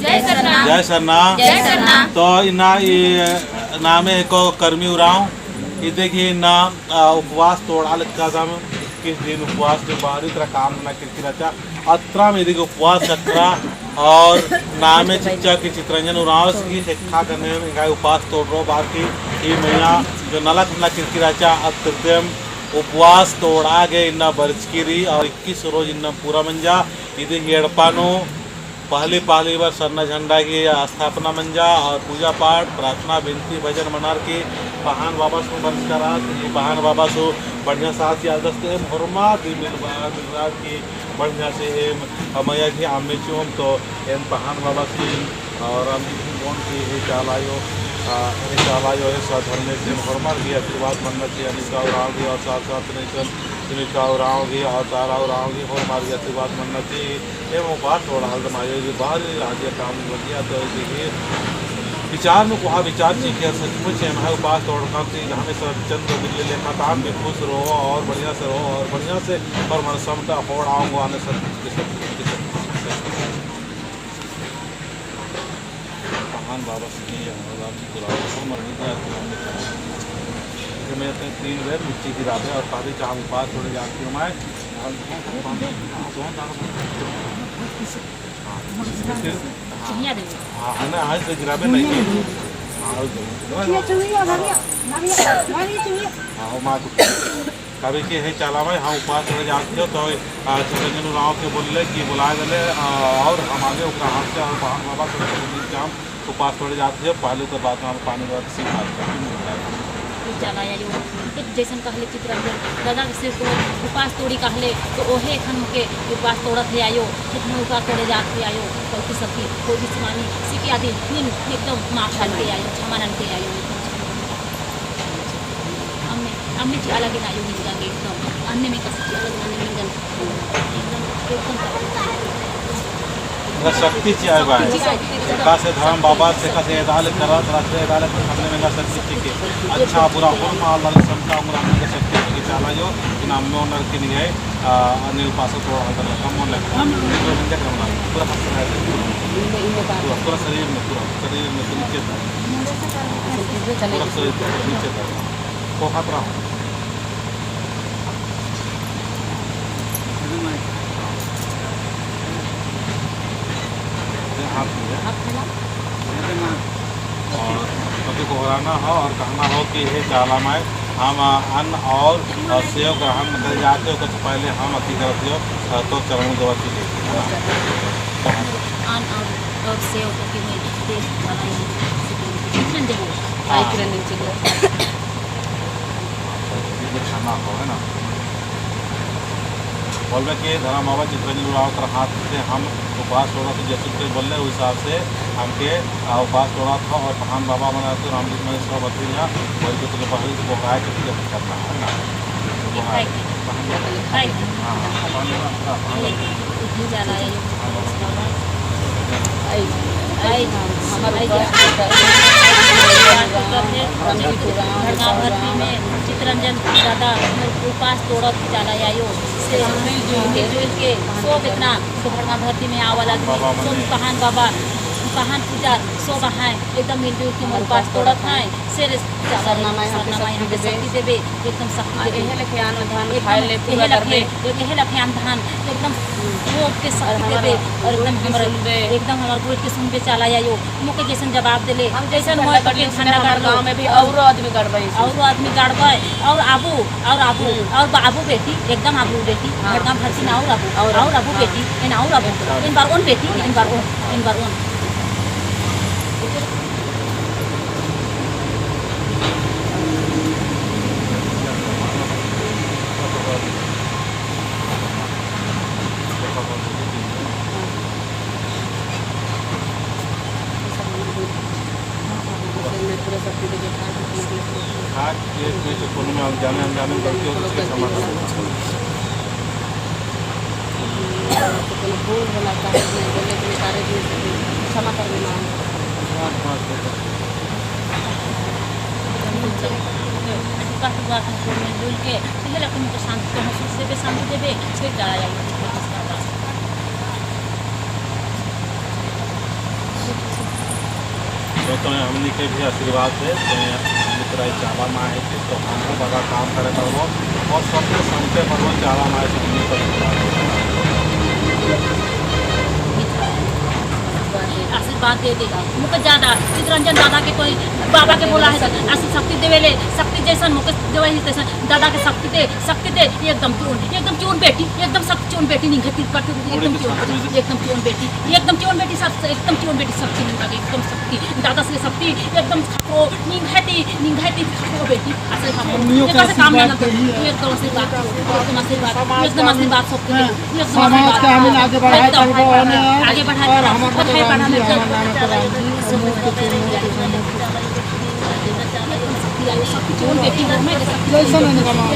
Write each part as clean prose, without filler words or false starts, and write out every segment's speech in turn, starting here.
जय सरना। तो इना ये नामे एक कर्मी उराव ये देखिए ना उपवास तोड़ा लगा था 21 दिन उपवास जो बाहरी तरह काम ना किरकिराचा अत्रा में देखिए उपवास अत्रा और नामे चिच्चा की चित्रंजन उराव की शिक्षा करने में इनका उपवास तोड़ रो। बाकी ये मैया जो नला खंडा किरकिराचा अत्यंत उपवास तोड़ा गए इन्ना बरचकिरी और 21 रोज इन्ना पूरा मंजा। इधर हेड़पानो पहली पहली बार सरना झंडा की स्थापना मंजा और पूजा पाठ प्रार्थना विनती भजन मनार के पहान बाबा सो बरस ये पहान बाबा सो बढ़िया साथ याद एम हुरमा दी मिलवा की बढ़िया से एम मैया की आमे चोम तो एम पहान बाबा से और हम कौन की हे चालायो हे चालायो है सधर्म से हुरमा की आशीर्वाद बनना चाहिए। अनिका उराव की और साथ साथ सुनीता उराव की और तारा उराव की और मार आशीर्वाद बनना चाहिए। एवं उपवास थोड़ा हल्द मारे जो बाहर राज्य काम हो गया तो देखिए विचार में कुहा विचार सीखे सचमुच है हमारे उपवास तोड़ का हमें सब चंद्र बिल्ली लेखा ताम में खुश रहो और बढ़िया से रहो और बढ़िया से और मन समता होड़ आऊँगा आने सब महान बाबा से मैं 3 बेर मिर्ची गिरावे और पहले चाह उपवास थोड़े जाती हूँ मैं हाँ ना आज तो गिरावे नहीं हाँ माँ कभी के है चला भाई हाँ उपवास थोड़े जाती हो तो चिरंजन राव के बोले कि बुला गए और हम आगे ओकरा हाथ से और बहन बाबा से जाम उपवास थोड़े जाती है पहले के बाद में पानी सीखा जैसन कहले चित्रंजन दादा से तो उपवास तोड़ी कहले तो ओहे एखन के उपवास तोड़त है आयो कितना उपवास तोड़े जात है आयो तो सबकी कोई भी समानी सिकी आदि फिर एकदम माफ के आयो क्षमा नन के आयो हमने हमने जी अलग ना आयो मिल के एकदम अन्य में कसी अलग ना मिल एकदम एकदम शक्ति चाहिए भाई का से धर्म बाबा से का से दाल करा तरह से दाल हमने में शक्ति के अच्छा बुरा हो माल वाले समता उमरा हमने शक्ति के चाला जो इनाम में ओनर के नहीं है अनिल पास थोड़ा हल्का कम होने हम जो बंदे करना पूरा हंसना है पूरा पूरा शरीर में पूरा शरीर में नीचे तक पूरा शरीर नीचे तक को खतरा हो और कभी कोहराना हो और कहना हो कि हे चाला माए हम अन्न और सेव ग्रहण कर जाते हो कुछ पहले हम अति करते हो तो चरण दवा चीज अन्न और सेव करके मैं देश खाना हो है ना बोल के धर्म बाबा चित्रंजन राव कर हाथ से हम उपवास तोड़ा तो जैसे तो बोल रहे उस हिसाब से हमके उपवास तोड़ा था और महान बाबा मना तो राम जी मैंने सब बता दिया वही तो तुझे पहले से बोलाया कि तुझे करना है ना में चित्रंजन दादा उपवास तोड़त जाला आयो से मिलजुल के सब इतना भरमा धरती में आवाला सब पहान बाबा पहान पूजा सब हैं एकदम मिलजुल के मोर पास तोड़त हैं से हमके शक्ति देवे एकदम शक्ति देवे एहे लखे आन धान एकदम वो के शक्ति देवे और एकदम हमर हमार गोद के सुनबे चला आयो मोके जैसन जवाब देले जैसन मोय पकड़ ठंडा कर गांव में भी औरो आदमी गड़बई औरो आदमी गड़बई और आबू और आबू और बाबू बेटी एकदम आबू बेटी एकदम हरसिन और आबू और आबू बेटी इन और आबू इन बार ओन बेटी इन बार ओन इन बार ओन। जाने अनजाने में गलती हो तो उसके क्षमा करो। क्षमा कर देना। मिलजुल के शांति महसूस देवे शांति देवे फिर तो हमनी के भी आशीर्वाद दे तो हमनी तोरा चाला माए के तो हमको बड़ा काम करे पड़बो और सबके संते पड़बो चाला माए से हमनी पर आशीर्वाद दे दे मुके ज्यादा चितरंजन दादा के कोई बाबा के बोला है ऐसी शक्ति देवेले शक्ति जैसन मुके देवे ही तैसन दादा के शक्ति दे एकदम चून बेटी एकदम शक्ति चून बेटी नहीं घटी कट एकदम चून बेटी एकदम चून बेटी सब एकदम चून बेटी शक्ति नहीं लगे एकदम शक्ति दादा से शक्ति एकदम खपो निंघाती खपो बेटी ऐसे खपो एक से काम ना एकदम आशीर्वाद एकदम आशीर्वाद सबके एकदम समाज के हमें आगे बढ़ाए आगे बढ़ाए जैसा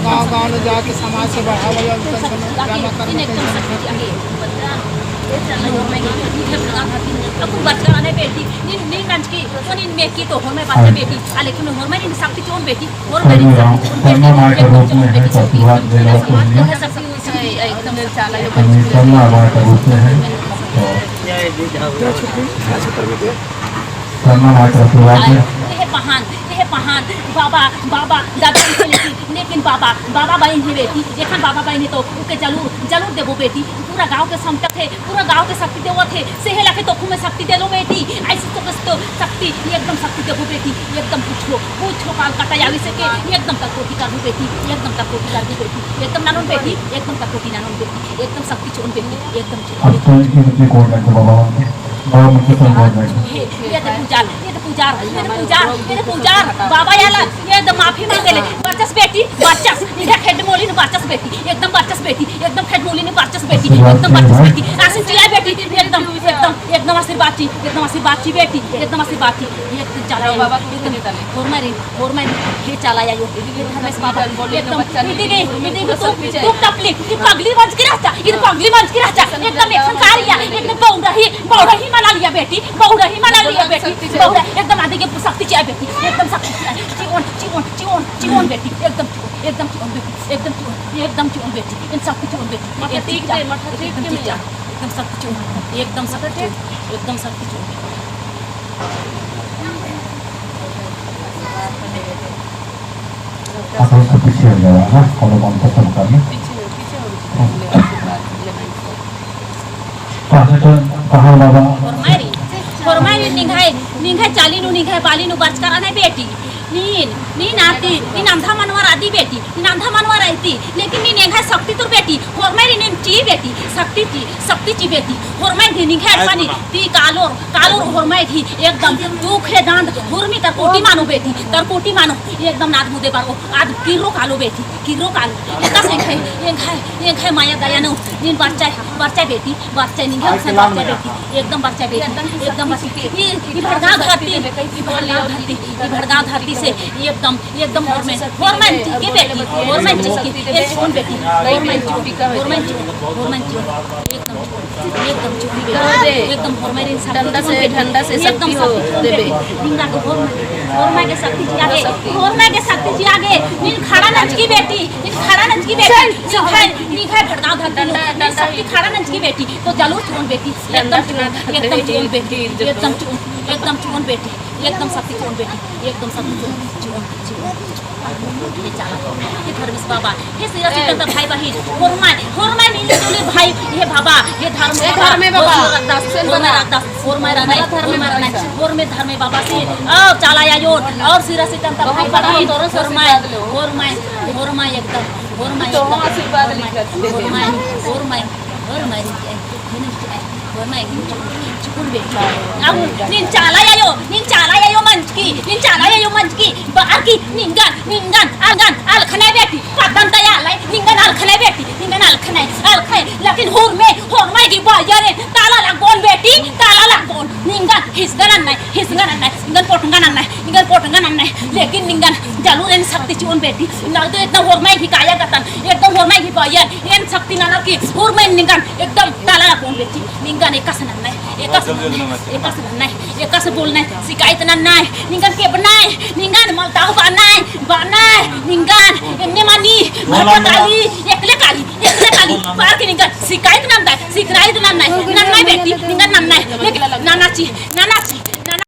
गाँव गाँव में जाके समाज से बढ़ावा पहान बाबा बाबा दादा लेकिन बाबा बाबा बहन है बेटी जखन बाबा बहन है तो उके जरूर जरूर देबो बेटी। पूरा गांव के समटक है, पूरा गांव के शक्ति देवत है, सेहे लाके तो में शक्ति दे लो बेटी। ऐसे तो बस तो शक्ति एकदम शक्ति देबो बेटी एकदम पूछो पूछो काल कटा जावी से के एकदम तक कोटी कर दू बेटी एकदम तक कोटी कर दू बेटी एकदम नानोन बेटी एकदम तक कोटी नानोन बेटी एकदम शक्ति चोन बेटी एकदम। ये तो पूजा ये तो पूजा ये तो पूजा ये तो पूजा बाबा याला ये तो माफी मांगेले बचस बेटी बचस इधर खेड मोली ने बचस बेटी एकदम बचस बेटी एकदम खेड मोली ने बचस बेटी एकदम बचस बेटी आसिन चिल्ला बेटी एकदम एकदम एकदम आशीर्वाद ची एकदम आशीर्वाद ची बेटी एकदम आशीर्वाद ची ये चला बाबा को नहीं ताले और मैं हे चला आयो ये धर्मेश बाबा एकदम दीदी दीदी तू तपली ये पगली बन के रहता ये पगली बन के रहता एकदम एक संकारिया एकदम बौरही मना लिया बेटी बौरही मना लिया बेटी बौरा एकदम आदि के शक्ति चाहिए बेटी एकदम शक्ति चाहिए चिवन चिवन चिवन चिवन बेटी एकदम एकदम चिवन बेटी एकदम चिवन एकदम चिवन बेटी इन शक्ति चिवन बेटी मथा टेक दे मथा टेक के मिला एकदम शक्ति चिवन एकदम शक्ति एकदम शक्ति चिवन। आप उसको पीछे हो जाओ ना कोनो मंत्र सब करने पीछे पीछे हो आशीर्वाद लेना तो कहाँ बाबा और मारी निघाय निघाय चाली नु निघाय बाली नु बच करा नहीं बेटी नीन नीन आती नीन अंधा मनवर आदि बेटी नीन अंधा मनवर रहती लेकिन नीन एघाय शक्ति तुर बेटी और मारी नीन ची बेटी शक्ति ची बेटी और मारी निघाय पानी ती कालोर कालोर और मारी एकदम दुख है दांत हुरमी तर कोटी मानो बेटी तर कोटी मानो एकदम नाद मुदे बारो आज किरो कालो बेटी किरो कालो एका से खाए एघाय एघाय माया दया नो नीन बच्चा बच्चा बेटी बच्चा निघाय उसे बच्चा बेटी एकदम बच्चा बेटी एकदम बच्चा ये भड़गांव धरती ये भड़गांव धरती ये भड़गांव धरती से एकदम एकदम और मैं के बेटी और मैं की ये छोन बेटी और मैं और मैं और मैं एकदम एकदम चुपी बेटी एकदम और मैं ठंडा से एकदम शक्ति हो देबे निंगा को और मैं के शक्ति जी आगे और मैं के शक्ति जी आगे नीन खड़ा नच की बेटी नीन खड़ा नच की बेटी नी खाए भड़गांव धरती नी शक्ति खड़ा नच की बेटी तो जरूर चोन बेटी एकदम एकदम चोन बेटी एकदम चोन एकदम चोन बेटी एकदम शक्ति चोन बेटी एकदम शक्ति चोन चोन चोन ये चला ये धर्मेश बाबा हे सिरा सीता भाई बहिन होरमाय होरमाय मिले जुले भाई हे बाबा हे धर्म धर्मे बाबा दास होरमाय रानाई होरमाय रानाई होरमे धर्मे बाबा से और चला आयो और सिरा सीता भाई बहिन होरमाय होरमाय होरमाय एकदम होरमाय तो आशीर्वाद लिखा होरमाय होरमाय होरमाय होरमाय चुकुर बेटी अब निन चाला आयो निन चाला आयो मंच की निन चाला आयो मंच की बाहर की निंगन निंगन आंगन अलखने बेटी पदन तया लाई निंगन अलखने बेटी निंगन अलखने अलखने लेकिन होर में की बाजरे ताला लगोन बेटी ताला लगोन निंगन हिसगन नहीं हिसगन नहीं निंगन पोटंगन नहीं निंगन पोटंगन नहीं लेकिन निंगन जरूर इन शक्ति चोन बेटी ना तो इतना होर में ही काया गतन एकदम होर में ही बाजर इन शक्ति ना की होर में निंगन एकदम ताला लगोन बेटी निंगन एकस नहीं एकस एकस नहीं एकस बोलना शिकायत ना नहीं निंगन के बनाए निंगन मलताऊ बनाए बनाए निंगन इन्ने मानी भटकाली एकले काली पार के निंगन शिकायत नाम दाय शिकायत नाम नहीं नाम नहीं बेटी निंगन नाम नहीं लेकिन नाना ची नाना ची नाना